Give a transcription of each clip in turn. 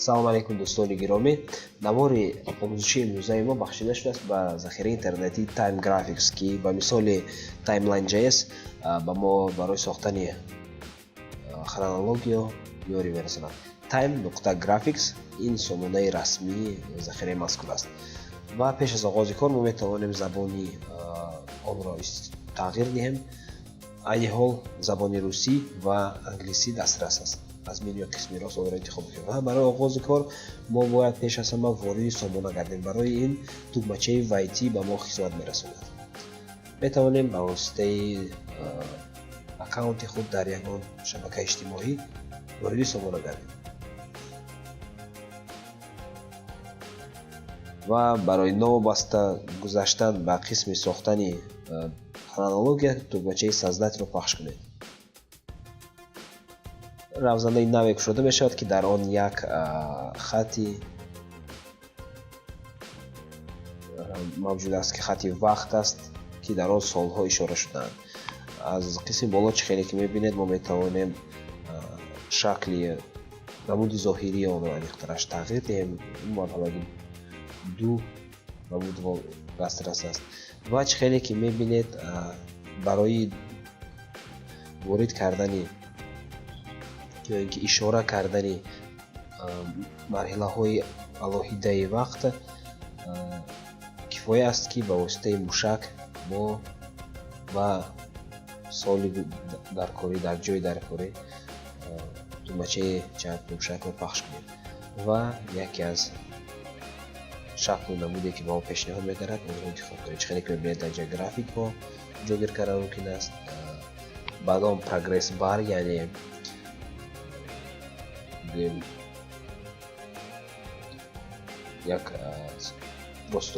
Салом алейкум, дӯстони гиромӣ! Навори омӯзишии имрӯзаи мо бахшида шудааст ба захираи интернетии Time Graphics, ки ба мисоли Timeline.js ба мо барои сохтани хронология ёрӣ мерасонад. Time.graphics ин сомонаи расмии захираи мазкур аст. Ва пеш аз оғози кор мо метавонем забони онро тағйир диҳем. Айни ҳол забони русӣ ва англисӣ дастрас аст. Аз менюи қисми рост онро интихоб мекунем ва барои оғози кор мо бояд пеш аз ҳама вориди сомона гардем. Барои ин тугмачаи «Войти» ба мо хизмат мерасонад. Метавонем ба воситаи аккаунти худ дар ягон шабакаи иҷтимоӣ вориди сомона гардем ва барои новобаста гузаштан ба қисми сохтани хронология тугмачаи «Создать» ро пахш кунед. Равзанаи наве кушода мешавад, ки дар он як хати мавҷуд аст, ки хати вақт аст, ки дар он солҳо ишора шудаанд. Аз қисми боло, чӣ хеле ки мебинед, мо метавонем шакли намуди зоҳирии онро, аниқтараш, тағйир диҳем. Марҳамаги ду намуд дастрас аст. Ва чӣ хеле ки мебинед, барои ворид кардани ё ин ки ишора кардани марҳилаҳои алоҳидаи вақт кифоя аст, ки ба воситаи мушак мо ба соли даркорӣ, дар ҷои даркорӣ тугмачаи чап мушакро пахш кунем ва яке аз шаклу намуде, ки ба мо пешниҳод мегардад, онро интихоб кунем. Чӣ хеле ки мебинед, дар ҷои графикҳо ҷойгир кардан мумкин аст, ба ном progress bar, яъне як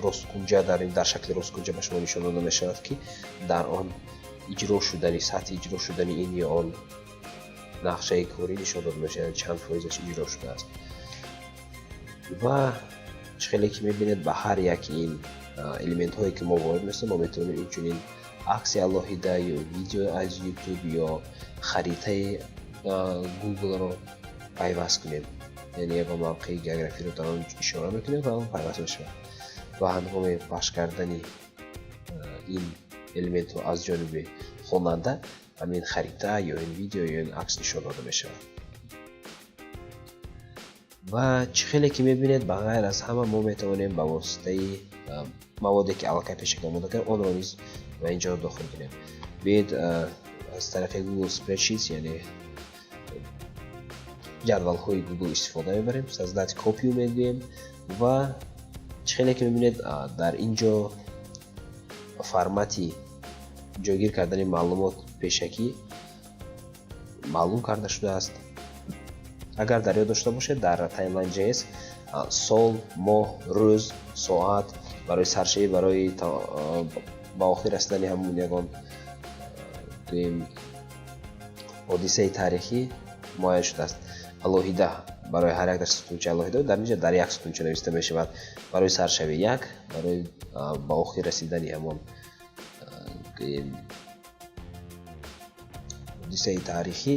росткунҷа, дар шакли росткунҷа ба шумо нишон дода мешавад, ки дар он иҷро шудани сатҳи иҷро шудани ин ё он нақшаи корӣ нишон дода мешавад, чанд фоизаш иҷро шудааст. Ва чӣ хеле ки мебинед, ба ҳар яки ин элементҳое, ки мо ворид месозем, мо метавонем инчунин акси алоҳида ё видео аз YouTube ё харитаи Google-ро пайваст кунем, яъне ягон мавқеи географиро дар он ишора мекунем ва он пайваст мешавад. Ва ҳангоми пахш кардани ин элементҳо аз ҷониби хонанда ҳамин харита ё ин видео ё ин акс нишон дода мешавад. Ва чӣ хеле ки мебинед, ба ғайр аз ҳама мо метавонем ба воситаи маводе, ки аллакай пешакӣ омода кардем, онро низ ба ин ҷо дохил кунем. Биёед, аз тариқи Google Spreadsheets, яъне ҷадвалҳои Google, истифода мебарем. «Создать копию» мегӯем ва чӣ хеле ки мебинед, дар ин ҷо формати ҷойгир кардани маълумот пешакӣ маълум карда шудааст. Агар дар ёд дошта бошед, дар Timeline.js сол, моҳ, рӯз, соат барои саршавӣ, барои ба охир расидани ҳамун ягон, гӯем, ҳодисаи таърихӣ муайян шудааст алоҳида, барои ҳар як дар сутунча алоҳида. Дар инҷа дар як сутунча нависта мешавад: барои саршавӣ як, барои ба охир расидани ҳамон, гӯем, ҳодисаи таърихӣ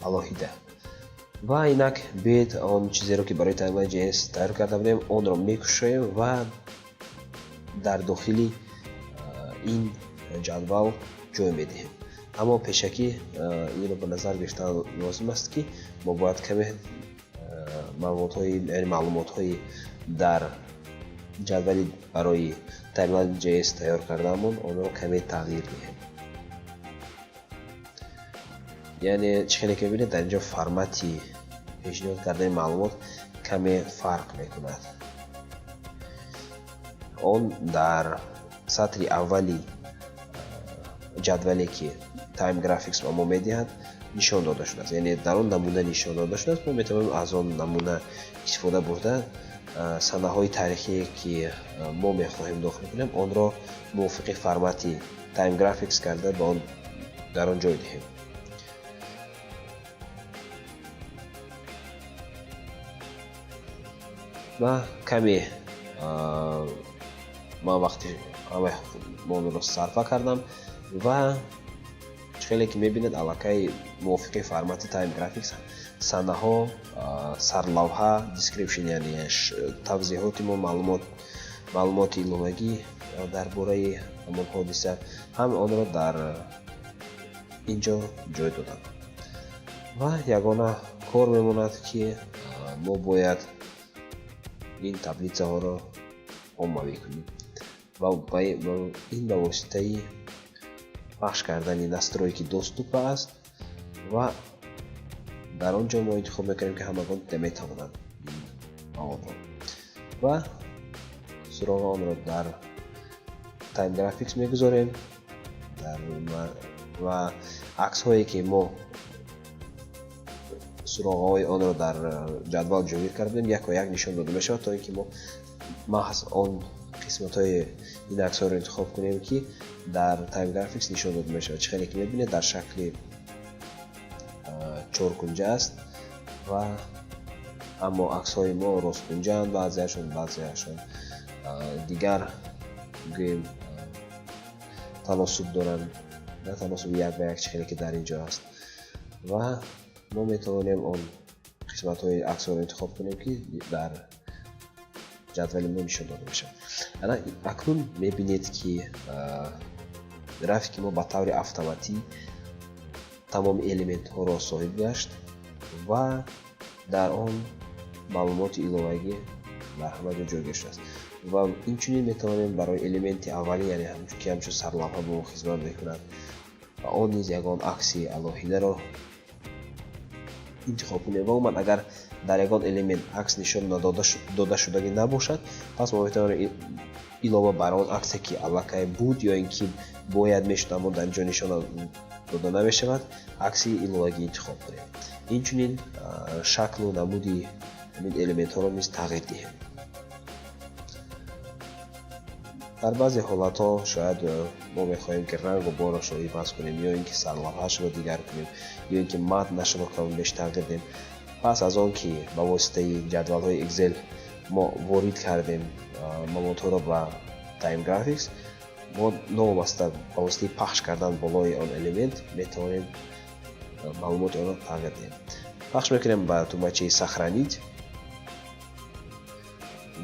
алоҳида. Ва инак биёед, он чизеро, ки барои Timeline.js тайёр карда будем, онро мекушоем ва дар дохили ин ҷадвал ҷой медиҳем. Аммо пешакӣ инро ба назар гирифтан лозим аст, ки мо бояд каме маълумотҳои, яъне маълумотҳои дар ҷадвали барои Timeline.js тайёр кардаамон, онро каме тағйир диҳем. Яъне чӣ хеле ки мебинед, дар ин ҷо формати пешниҳод кардани маълумот каме фарқ мекунад. Он дар сатри аввали ҷадвале, ки Time Graphics ба мо медиҳад, нишон дода шудааст, яъне дар он намуна нишон дода шудааст. Мо метавонем аз он намуна истифода бурда, санаҳои таърихие, ки мо мехоҳем дохил кунем, онро мувофиқи формати Time Graphics карда, ба он дар он ҷой диҳем. Ва каме ман вақти ҳамаи онро сарфа кардам ва чӣ Хеле ки мебинед, аллакай мувофиқи формати Time Graphics санаҳо, сарлавҳа, description, яъне тавзеҳоти мо, маълумоти иловагӣ дар бораи ҳамон ҳодиса, ҳам онро дар ин ҷо ҷой додам. Ва ягона кор мемонад, ки мо бояд ин таблицаҳоро оммавӣ кунем ва ин ба воситаи пахш кардани «Настройки доступа» аст ва дар он ҷо мо интихоб мекунем, ки ҳамагон дида метавонанд ин маводро, ва суроға онро дар Time Graphics мегузорем ва аксҳое, ки мо суроғаҳои онро дар ҷадвал ҷойгир кардем, яко як нишон дода мешавад, то ин ки мо маҳз он қисматҳои ин аксҳоро интихоб кунем, ки дар Time Graphics нишон дода мешавад. Чӣ хеле ки мебинед, дар шакли чоркунҷа аст ва аммо аксҳои мо росткунҷаанд баъзеашон дигар, гӯем, таносуб доранд, на таносуби як ба як, чӣ хеле ки дар ин ҷо аст. Ва мо метавонем он қисматҳои аксҳоро интихоб кунем, ки дар ҷадвали мо нишон дода мешавад. Ана акнун мебинед, ки графики мо ба таври автоматӣ тамоми элементҳоро соҳиб гашт ва дар он маълумоти иловагӣ дар ҳама ҷо ҷойгир шудааст. Ва инчунин метавонем барои элементи аввалӣ, яъне ки ҳамчун сарлавҳа ба мо хизмат мекунад, ва он низ ягон акси алоҳидаро интихоб кунем. Ва умуман, агар дар ягон элемент акс нишон дода шудагӣ набошад, пас мо метавонем илова бар он аксе, ки аллакай буд ё ин ки бояд мешуд, аммо дар ин ҷо нишон дода намешавад, акси иловагӣ интихоб кунем. Инчунин шаклу намуди ҳамин элементҳоро низ тағйир диҳем. Дар баъзе ҳолатҳо шояд мо мехоҳем, ки рангу борашро иваз кунем, ё ин ки сарлавҳаашро дигар кунем, ё ин ки матнашро каму беш тағйир диҳем. Пас аз он ки ба воситаи ҷадвалҳои Excel мо ворид кардем маводҳоро ба Time Graphics, мо новобаста ба воситаи пахш кардан болои он элемент метавонем маълумоти онро тағйир диҳем. Пахш мекунем ба тугмачаи «Сохранить»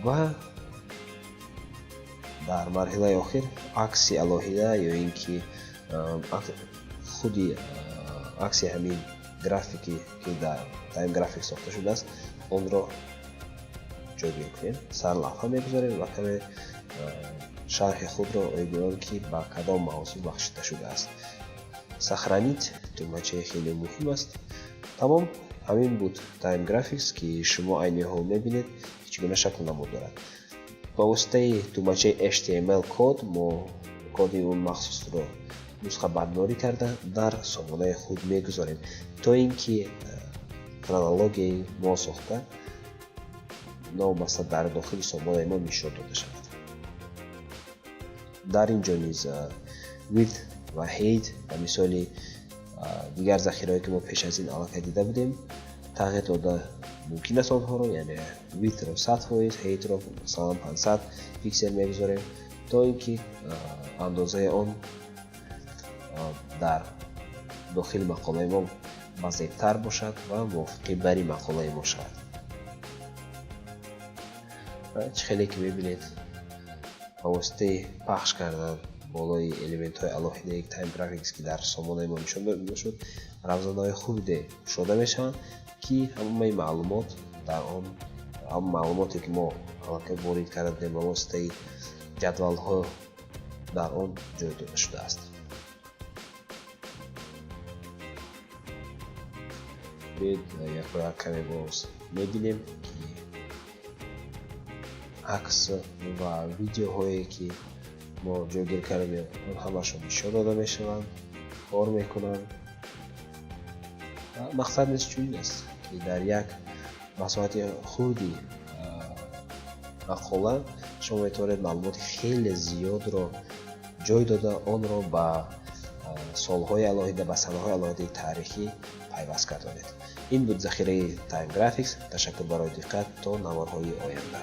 ва дар марҳилаи охир акси алоҳида ё ин ки худи акси ҳамин графике, ки дар Time Graphics сохта шудааст, онро ҷойгир кунем. Сарлавҳа мегузорем ва каме шарҳи худро оиди он, ки ба кадом мавзӯъ бахшида шудааст. «Сохранить» тугмачаи хеле муҳим аст. Тамом, ҳамин буд Time Graphics, ки шумо айни ҳол мебинед, ки чӣ гуна шаклу намуд дорад. Ба воситаи тугмачаи HTML код мо коди он махсусро нусхабардорӣ карда, дар сомонаи худ мегузорем, то ин ки хронологияи мо сохта новобаста дар дохили сомонаи мо нишон дода шавад. Дар ин ҷо низ width ва height ба мисоли дигар захираҳое, ки мо пеш аз ин аллакай дида будем, тағйир дода мумкин аст онҳоро, яъне width-ро 100%, height-ро масалан 500 пиксел мегузорем, то ин ки андозаи он дар дохили мақолаи мо васеътар бошад ва мувофиқи бари мақолаи мо шавад. Чӣ хеле ки мебинед, ба воситаи пахш кардан болои элементҳои алоҳидаи Time Graphics, ки дар сомонаи мо нишон дода шуд, равзанаҳои хурде кушода мешаванд, ки ҳамаи маълумот дар он, ҳамон маълумоте, ки мо аллакай ворид карда будем ба воситаи ҷадвалҳо, дар он ҷой дода шудааст. Биёед, якбора каме боз мебинем, ки акс ва видеоҳое, ки мо ҷойгир кардем, он ҳамашон нишон дода мешаванд, кор мекунанд. Мақсад низ чунин аст, ки дар як масоҳати хурди мақола шумо метавонед маълумоти хеле зиёдро ҷой дода, онро ба солҳои алоҳида, ба санаҳои алоҳидаи таърихӣ пайваст гардонед. Ин буд захираи Time Graphics. Ташаккур барои диққат, то наворҳои оянда.